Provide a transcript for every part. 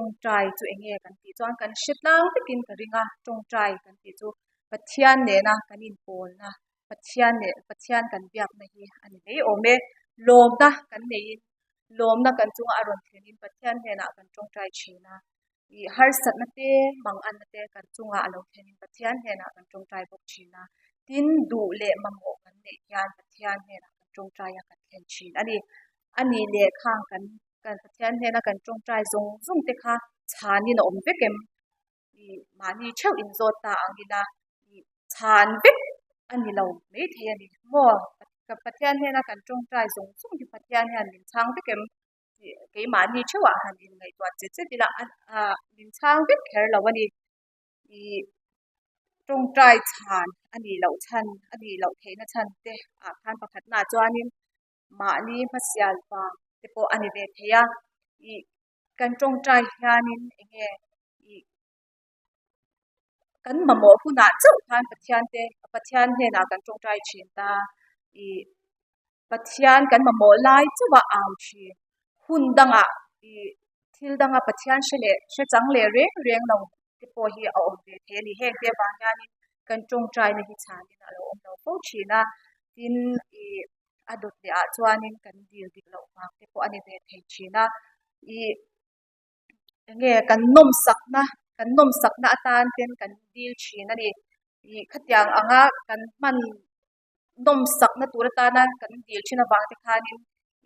Tawngtai chu eng nge kan tih chuan kan hre tlang vekin ka ring a, tawngtai kan tih chu Pathian nena kan inpawlna, Pathian leh Pathian kan biakna hi a ni mai awm e. Lawmna kan neiin, lawmna kan chunga a rawn thlenin Pathian hnenah kan tawngtai thin a, ih harsatna te, manganna te kan chunga a lo thlenin Pathian hnenah kan tawngtai bawk thin a. Tin, duh leh mamawh kan neih hian Pathian hnenah kan tawngtai a kan thlen thin a ni. A nih leh khang kan Kan Pathian hnena kan tawngtai zawng zawng te kha chhanin a awm vek em? Ih mahni theuh inzawt ta ang ila ih chhan vek a ni lo maithei a ni maw? Ka Pathian hnena kan tawngtai zawng zawng hi Pathian hian min chhang vek em? Tih keimahni theuhah han inngaihtuah chet chet ila ah min chhang vek kher lo a ni. Ih tawngtai chhan a nih loh chhan a nih loh theihna chhan te ah khan pakhatnaah chuanin mahni hmasial vang te pawh a ni ve thei a, ih kan tawngtai hianin eng nge ih kan mamawh hunah chauh khan Pathian te Pathian hnenah kan tawngtai thin ta, ih Pathian kan mamawh lai chauh a au thin, hun dangah ih thil danga Pathian hre leh hre chang leh reng reng lo te pawh hi a awm ve thei a ni. Heng te avang hianin kan tawngtaina hi chhanin a lo awm lo fo thin a, tin ih a dawt leh ah chuanin kan dil dik loh vang te pawh a ni ve thei thin a, ih eng nge kan nawmsakna kan nawmsakna atan ten kan dil thin a ni. Ih khatiang anga kan hman nawmsakna tur atana kan dil thin avang te khanin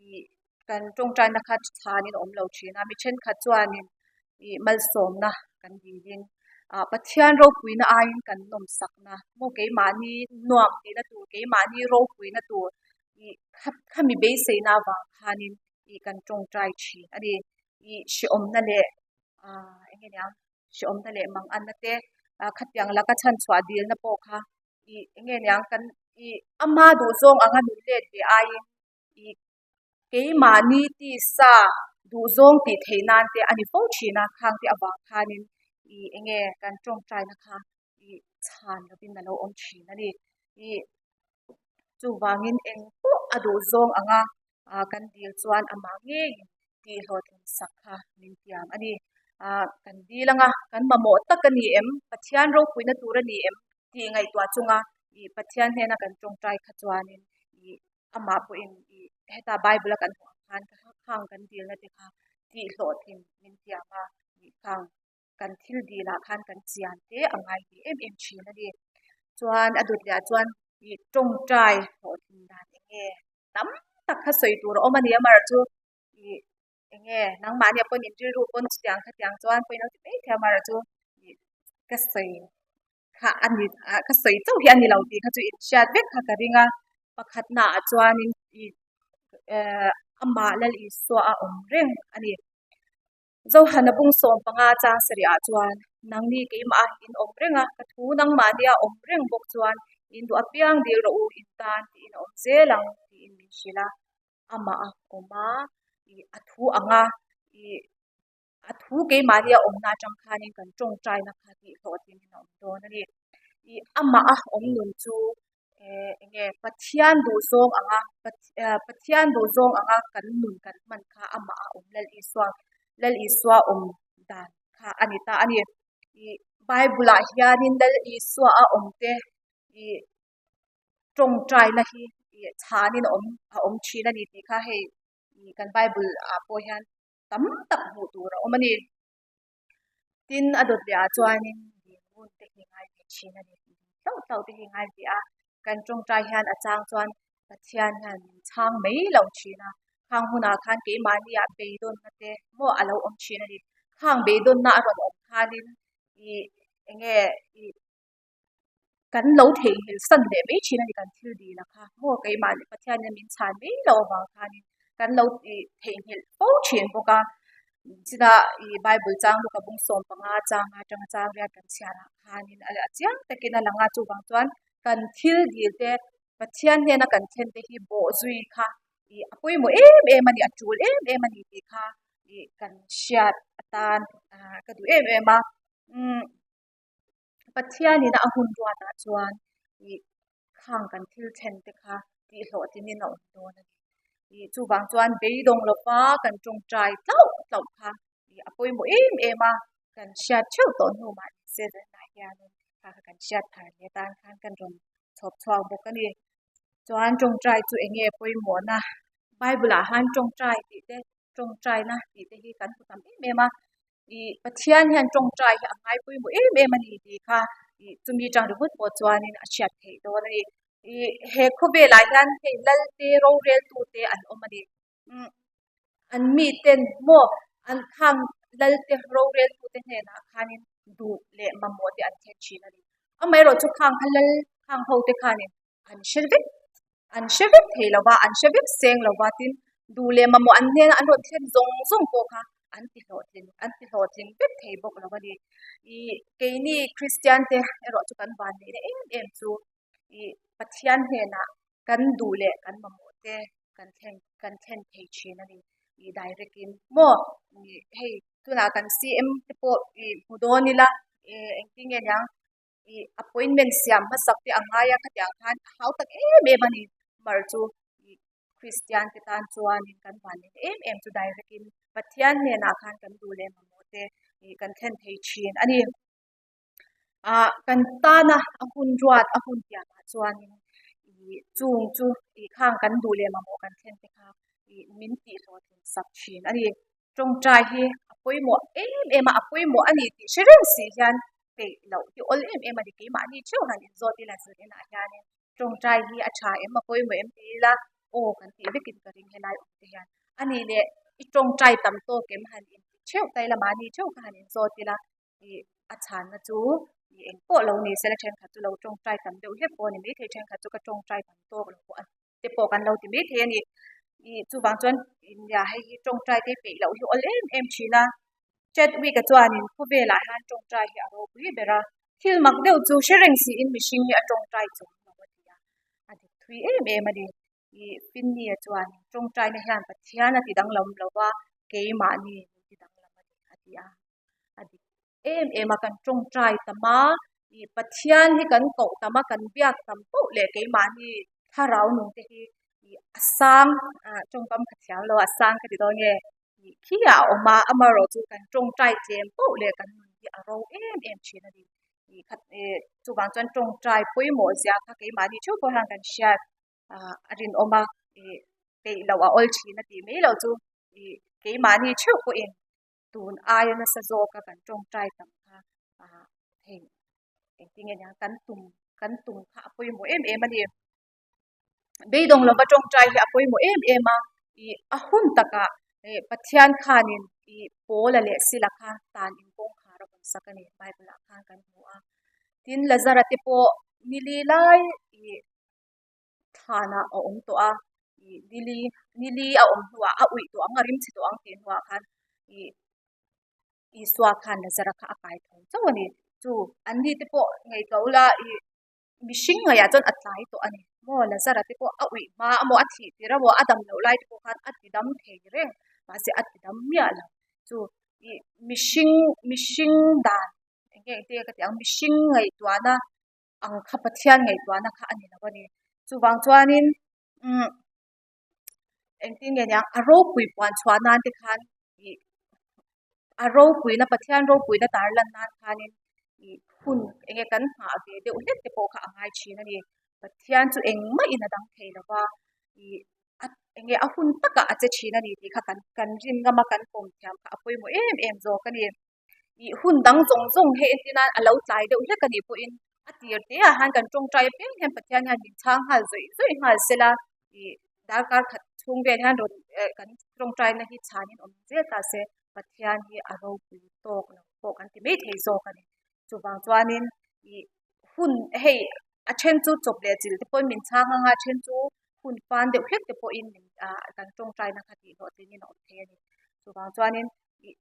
ih kan tawngtaina kha chhanin a awm lo thin a, mi thenkhat chuanin ih malsawmna kan dilin ah Pathian ropuina aiin kan nawmsakna maw keimahni nuam tihna tur keimahni ropuina tur ih khami beiseina avang khanin ih kan tawngtai thin a ni. Ih hrehawmna leh ah eng nge niang hrehawmna leh manganna te ah khatiang laka chhanchhuah dilna pawh kha ih eng nge niang kan ih ama duhzawng anga nun let ve aiin ih keimahni tisa duhzawng tih theih nan te a ni fo thin a, khang te avang khanin ih eng nge kan tawngtaina kha ih chhan lovin a lo awm thin a ni. Ih chuvangin eng pawh a duhzawng anga ah kan dil chuan amah ngeiin tih hlawhtlin sak kha min tiam a ni. Ah kan dil anga kan mamawh tak a ni em? Pathian ropuina tur a ni em? Tih ngaihtuah chunga ih Pathian hnena kan tawngtai kha chuanin ih amah pawhin ih heta Bible a kan hmuh ang khan khang kan dilna te kha tih hlawhtlin min tiam a ih khang kan thil dilah khan kan chian te a ngai ve em em thin a ni. Chuan a dawt leh ah chuan ih tawngtai hlawhtlin dan eng nge tam tak kha sawi tur a awm a ni amaherawhchu ih eng nge nangmahni ah pawhin rilru pawn chutiang khatiang chuan pawhin a ti mai thei amaherawhchu ih ka sawi kha a ni ah ka sawi chauh hi a ni lo tih kha chu inhriat vek kha ka ring a, pakhatna ah chuanin ih eh amah Lal Isua a awm reng a ni. Zohana bung 15 chang sarih ah chuan nangni keimah a in awm reng a, ka thu nangmahni a awm reng bawk chuan in duh apiang dil rawh u in tan tiin a awm zel ang tiin min hrilh a, amah a awm a ih a thu ang a ih A thu keimahni a awmna atang khanin kan tawngtaina kha tih hlawhtlingin a awm dawn a ni. Ih amah a awm nun chu eh eng nge Pathian duhzawng anga Pathian duhzawng anga kan nun kan hman kha amah a awm Lal Isua Lal Isua awm dan kha a ni ta a ni. Ih Bible ah hianin Lal Isua a awm te ih tawngtaina hi ih chhanin a awm a awm thin a ni tih kha hei ih kan Bible ah pawh hian tam tak hmuh tur a awm a ni. Tin, a dawt leh ah chuanin dinhmun te hi ngai ve thin a ni. Hlauh hlauh te hi ngai ve a, kan tawngtai hian a chang chuan Pathian hian min chhang mai lo thin a, khang hunah khan keimahni ah beidawnna te maw a lo awm thin a ni. Khang beidawnna a rawn awm khanin ih eng nge ih kan lo theihnghilh san leh mai thin a ni kan thil dil a kha maw keimahni Pathianin min chhan mai loh avang khanin kan lo tih theihnghilh fo thin bawk a chutah ih bible chang luka bung 15 changa atanga chang riat kan chhiar ah khanin a chiang takin a lang a chuvang chuan kan thil dil te Pathian hnena kan thlen te hi bawh zui kha ih a pawimawh em em a ni a tul em em a ni tih kha ih kan hriat atan ah ka duh em em a umm. Pathianin a hun ruatah chuan ih khang kan thil thlen te kha tih hlawhtlingin a awm dawn a ni. Ih chuvang chuan beidawng lova kan tawngtai tlauh tlauh kha Ih a pawimawh em em a, kan hriat theuh tawh hnu mah ni se zanah hianin kha kha kan hriat thar leh tan khan kan rawn chhawp chhuak bawk a ni. Chuan tawngtai chu eng nge pawimawhna? Bible ah han tawngtai tih te, tawngtaina tih te hi kan hmu tam em em a. Ih Pathian hian tawngtai hi a ngai pawimawh em em a ni tih kha ih chumi tang ringawt pawh chuanin a hriat theih dawn a ni. Ih he khawvelah hian hei Lalte roreltute an awm a ni. Umm an miten maw an khang Lalte roreltute hnenah khanin duh leh mamawh te an thlen thin a ni. Amaherawhchu khang kha Lal khang hote khanin an hre vek an hre vek thei lo va, an hre vek seng lo va, tin duh leh mamawh an hnena an rawn thlen zawng zawng pawh kha an ti hlawhtling an ti hlawhtling vek thei bawk lo a ni. Ih keini Kristian te erawh chu kan van neihna em em chu ih Pathian hnenah kan duh leh kan mamawh te kan thlen kan thlen thei thin a ni. Ih direct in maw ih hei tunah kan CM te pawh ih hmu dawn ila ih engtin nge niang ih appointment siam hmasak te a ngai a khatiang khan a hau tak em em a ni mar chu ih Kristian te tan chuanin kan van leh em em chu direct in Pathian hnenah khan kan duh leh mamawh te ih kan thlen thei thin a ni. Ah kan tana a hun ruat a hun pianah chuanin ih chung chu ih khang kan duh leh mamawh kan thlen te kha ih min tihhlawhtlin sak thin a ni. Tawngtai hi a pawimawh em em a, a pawimawh a ni tih hre reng si hian peih loh hi awl em em a ni. Keimahni theuh han inzawt ila zirina ah hianin tawngtai hi a tha em, a pawimawh em tih ila aw kan tih vekin ka ring helai awm te hian. A nih leh i tawngtai tam tawk em han inti theuh ta ila mahni theuh kha han inzawt ila ih a chhanna chu ih eng pawh lo ni se la thenkhat chu lo tawngtai tam deuh hlek pawh a ni maithei thenkhat chu ka tawngtai tam tawk lo pawh a ni. te pawh kan lo ti mai thei a ni. Ih chuvang chuan nia hei hi tawngtai te peih loh hi awl em em thin a. Chadwick-a chuanin khawvelah hian tawngtai hi a ropui ber a, thil mak deuh chu hre reng siin mihring hi a tawngtai chuang lo a ti a, a dik thui em em a ni. Ih Finney-a chuanin tawngtaina hian Pathian a ti danglam lo va, keimahni min ti danglam a ni a ti a. a dik em em a kan tawngtai tam a ih Pathian hi kan koh tam a kan biak tam poh leh keimahni thlarau nung te hi ih a sang ah tawngkam kha thiam lo a sang ka ti dawn nge ih khi ah a awm a amaherawhchu kan tawngtai tlem poh leh kan nun hi a ro em em thin a ni ih khat eh chuvang chuan tawngtai pawimawh zia kha keimahni theuh pawh hian kan hriat ah a rinawm a ih peih loh a awl thin a tih mai loh chu ih keimahni theuh pawhin tun aia nasa zawka kan tawngtai tam kha ah hei engtin nge nia kan tum kan tum kha a pawimawh em em a ni. Beidawng lova tawngtai hi a pawimawh em em a, ih a hun takah ih Pathian khanin ih Paula leh Sila kha tan in kawngkhar a hawn sak a ni Bible ah khan kan hmu a. Tin Lazara te pawh nili lai ih thlanah a awm tawh a, ih nili nili a awm hnuah a uih tawh ang a rimchhe tawh ang tih hnuah khan ih Isua khan Lazara kha a kai tho chauh a ni. Chu anni te pawh ngaihtuah ula ih mihring ngaihah chuan a tlai tawh a ni. Maw Lazara te pawh a uih hma amaw a thih tir amaw a dam loh lai te pawh khan a ti dam thei reng mahse a ti dam miah lo. Chu ih mihring mihring dan eng nge engtin nge ka tih ang mihring ngaihtuahna ang kha Pathian ngaihtuahna kha a ni lo a ni. Chuvang chuanin umm engtin nge niang a ropui puan chhuah nan te khan ih a ropuina Pathian ropuina tar lan nan khanin ih hun eng nge kan nghah ve deuh hlek te pawh kha a ngai thin a ni. Pathian chu engmah in a dang thei lo va ih a eng nge a hun takah a che thin a ni tih kha kan kan rin ngam a kan pawm thiam kha a pawimawh em em zawk a ni. Ih hun dang zawng zawng hei entir nan a lo tlai deuh hlek a nih pawhin a tir te ah hian kan tawngtai apiang hian Pathian hian min chhang nghal zawih zawih nghal sela ih darkar khat chhung vel hian rawn eh kan tawngtaina hi chhanin awm zel ta se Pathian hi a ropui tawk lo pawh kan ti mai thei zawk a ni. Chuvang chuanin ih hun hei a then chu chawp leh chilh te pawhin min chhang ang a, a then chu hun pan deuh hlek te pawhin min ah kan tawngtaina kha tih hlawhtlingin a awm thei a ni. Chuvang chuanin ih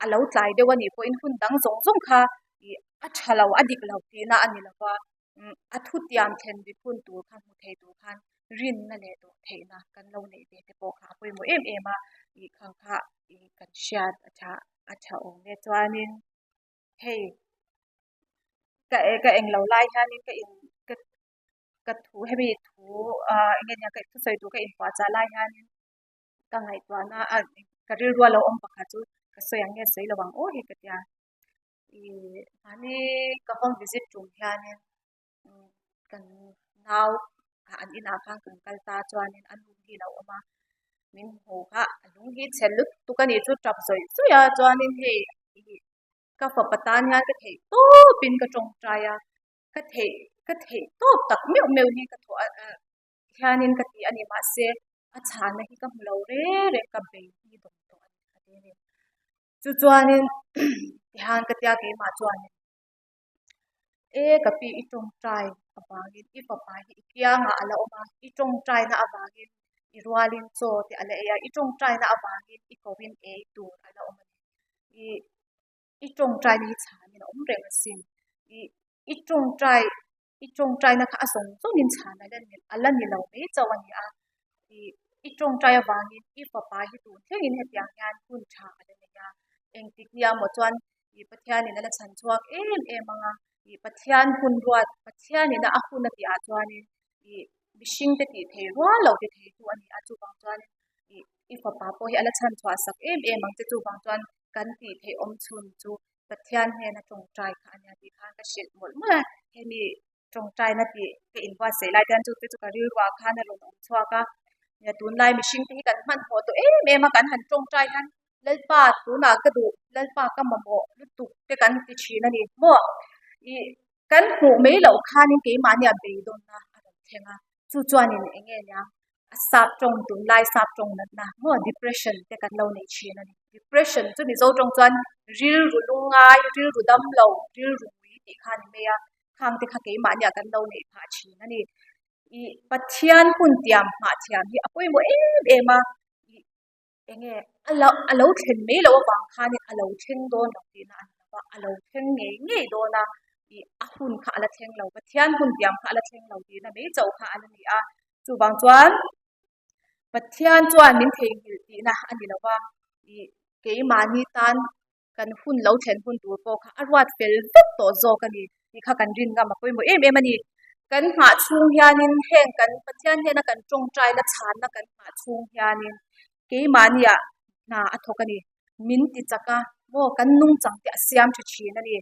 a lo tlai deuh a nih pawhin hun dang zawng zawng kha ih a tha lo a dik lo tihna a ni lo va umm a thutiam thlen dik hun tur kha hmu thei tur khan rinna leh dawh theihna kan lo neih ve te pawh kha a pawimawh em em a ih khang kha ih kan hriat a tha a tha awm e chuanin hei ka ka englo lai hianin ka in ka ka thu hemi thu ah eng nge nia ka thusawi tur ka inpuahchah lai hianin ka ngaihtuahna a ka rilru a lo awm pakhat chu. Ka sawi ang nge sawi lo ang aw hi ka tia. Ih mahni ka home visit tum hianin kan nau an inah khan kan kal ta chuanin a nu hi a lo awm a, min hmu kha a lung hi chhe lutuk a nih chu tap zawih zawih a chuanin hei ih ka fapa tan hian ka theih tawpin ka tawngtai a, ka theih ka theih tawp tak meuh meuh hi ka thawh a hianin ka ti a ni mahse a chhanna hi ka hmu lo reng reng ka bei hi dawm tawh a ni a ti a ni. Chu chuanin tihian ka tia keimah chuanin e ka pi i tawngtai avangin i fapa hi i kiangah a la awm a, i tawngtaina avangin i rualin chaw te a la ei a, i tawngtaina avangin i kohin ei tur a la awm a ni. Ih i tawngtaina hi chhanin a awm reng asin. Ih i tawngtai I tawngtaina kha a zawng zawngin chhan a la ni a la ni lo mai chauh a ni a. Ih i tawngtai avangin i fapa hi tun thlengin hetiang hian hun tha a la nei a. Engtik nia maw chuan ih Pathianin a la chhan chhuak em em ang a. Ih Pathian hun ruat Pathianin a hun a tihah chuanin ih mihringte tih thei rual lo ti theitu a ni a. Chuvang chuanin ih i fapa pawh hi a la chhan chhuah sak em em ang che. Chuvang chuan kan tih theih awm chhun chu Pathian hnena tawngtai kha a nia tih khan ka hrilh mawlh mawlh a, hemi tawngtaina tih ka inbuatsaih lai te hian chu te chu ka rilruah khan a rawn awm chhuak a, nia tunlai mihring te hi kan hmanhmawh tawh em em a, kan han tawngtai hian Lalpa tunah ka duh, Lalpa ka mamawh lutuk te kan ti thin a ni maw? Ih kan hmuh mai loh khanin keimahnia beidawnna a rawn thleng a, chu chuanin eng nge nia a sap tawng tunlai sap tawng natna maw depression te kan lo nei thin a ni. Depression chu Mizo tawng chuan rilru lungngai, rilru dam lo, rilru ngui tih kha a ni mai a, khang te kha keimahnia kan lo neih phah thin a ni. Ih Pathian hun tiam nghah thiam hi a pawimawh em em a, ih enge a lo a lo thlen mai loh avang khanin a lo thleng dawn lo tihna a ni lo va, a lo thleng ngei ngei dawn a, ih a hun kha a la thleng lo, Pathian hun tiam kha a la thleng lo tihna mai chauh kha a la ni a. Chuvang chuan Pathian chuan min theihnghilh tihna a ni lo va, ih keimahni tan kan hun lo thlen hun tur pawh kha a ruat fel vek tawh zawk a ni tih kha kan rin ngam a pawimawh em em a ni. Kan nghah chhung hianin heng kan Pathian hnena kan tawngtaina chhanna kan nghah chhung hianin keimahniah hna a thawk a ni. Min ti chak a, maw kan nungchang te a siam tha thin a ni.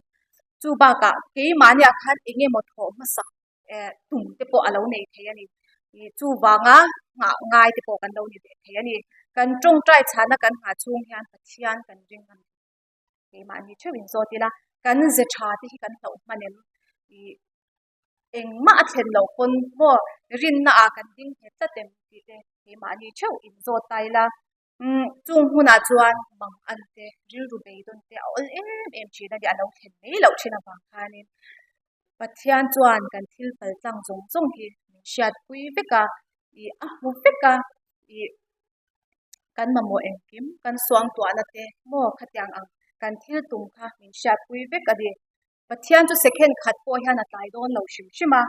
Chu bakah keimahniah khan eng emaw thawh hmasak eh tum te pawh a lo nei thei a ni. Ih chuvanga nghah ngai te pawh kan lo ni ve thei a ni. Kan tawngtai chhana kan nghah chhung hian Pathian kan ring a ni. Keimahni theuh in zawt ila kan ze tha te hi kan hlauh hman em? Ih engmah a thlen loh pawn maw rinna ah kan ding nghet tlat em tih te keimahni theuh in zawt ta ila. Umm chung hmunah chuan mang an te rilru beidawn te a awl em em thin a ni a lo thlen mai loh thin avang khanin Pathian chuan kan thil pal tlang zawng zawng hi min hriatpui vek a, ih a hmu vek a, ih kan mamawh engkim kan suangtuahna te maw khatiang ang kan thil tum kha min hriatpui vek a ni. Pathian chu second khat pawh hian a tlai dawn lo hrim hrim a,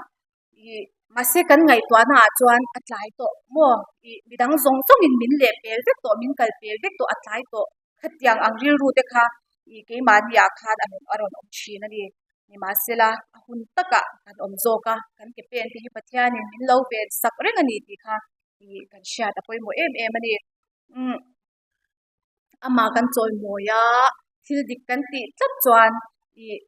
ih mahse kan ngaihtuahna ah chuan a tlai tawh maw ih midang zawng zawngin min leh pel vek tawh min kal pel vek tawh a tlai tawh khatiang ang rilru te kha ih keimahni ah khan a rawn a rawn awm thin a ni. Nimahsela a hun takah kan awm zawk a, kan ke pen te hi Pathianin min lo ven sak reng a ni tih kha ih kan hriat a pawimawh em em a ni. Umm. Amah kan chawimawi a, thil dik kan tih tlat chuan ih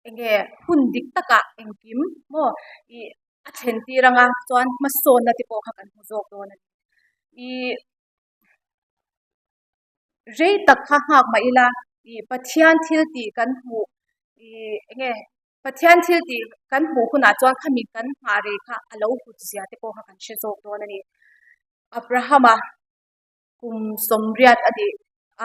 enge hun dik takah engkim maw ih a thlen tir anga chuan hmasawnna te pawh kha kan hmu zawk dawn a ni. Ih rei tak kha nghak mah ila ih Pathian thil tih kan hmuh ih enge Pathian thil tih kan hmuh hunah chuan khami kan nghah rei kha a lo hut zia te pawh kha kan hre zawk dawn a ni. Abrahama kum sawmriat a nih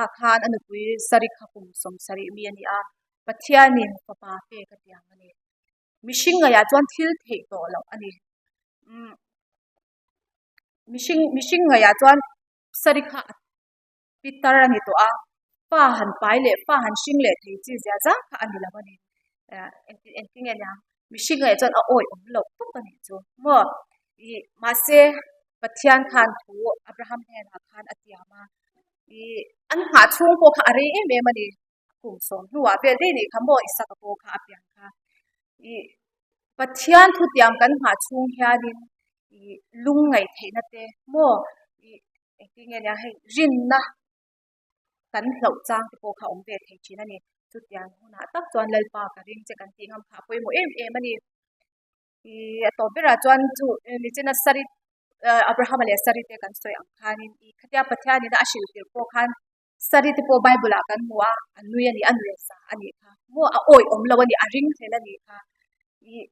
ah khan a nupui sarih kha kum sawmsarih mi a ni a, Pathianin fapa pek a tiang a ni. Mihring ngaihah chuan thil theih tawh loh a ni. Umm mihring mihring ngaihah chuan sarih kha a pitar a ni tawh a, fa han pai leh fa han hring leh thei chi zia zang kha a ni lo a ni. Eh engti engti nge nia mihring ngaihah chuan a awih awm loh tawp a nih chu maw ih mahse Pathian khan thu Abraham hnenah khan a tiam a ih an nghah chhung pawh kha a rei em em a ni kum sawm hnuah vel daih nih kha maw Isaka pawh kha a pian kha ih Pathian thu tiam kan nghah chhung hianin ih lung ngaih theihna te maw ih engti nge nia hei rinna. kan hlauh chang te pawh kha awm ve thei thin a ni. Chutiang hunah tak chuan Lalpa ka ring che kan tih ngam kha a pawimawh em em a ni. Ih a tawp berah chuan chu nichina Sari Abrahama leh Sari te kan sawi ang khanin ih khatia Pathianin a hrilh tirh pawh khan Sari te pawh Bible ah kan hmu a, a nui a ni, a nuih sa a nih kha. Maw a awih awm lo a ni, a ring hlel a nih kha. Ih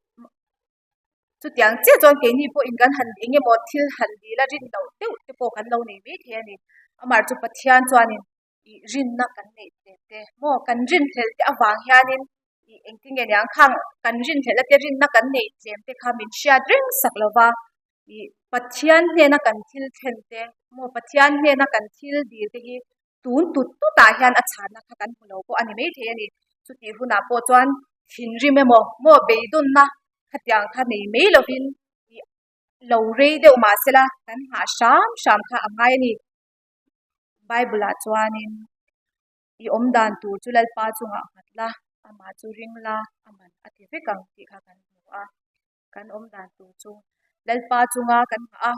chutiang chiah chuan keini pawhin kan han eng emaw thil han dil a rin loh deuh te pawh kan lo nei mai thei a ni. Amah chu Pathian chuanin ih rinna kan neih tlem te maw kan rinhlelh te avang hianin ih engtin nge niang khang kan rinhlelh te rinna kan neih tlem te kha min hriat reng sak lo va ih Pathian hnena kan thil thlen te maw Pathian hnena kan thil dil te hi tun tut tut ah hian a chhanna kha kan hmu lo pawh a ni maithei a ni. Chutih hunah pawh chuan thinrim emaw maw beidawnna khatiang kha nei mai lovin ih lo rei deuh mahsela kan nghah hram hram kha a ngai a ni. Bible ah chuanin i awm dan tur chu Lalpa chungah nghat la, amah chu ring la, a man a ti vek ang tih kha kan hmu a. Kan awm dan tur chu Lalpa chunga kan nghah a,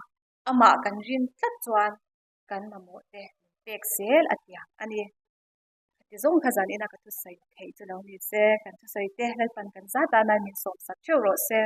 amah kan rin tlat chuan kan mamawh te min pek zel a tiang a ni. Heti zawng kha zan ina ka thusawi theih chu lo ni se, kan thusawi te Lalpan kan zat a, nan min sawmsak theuh rawh se.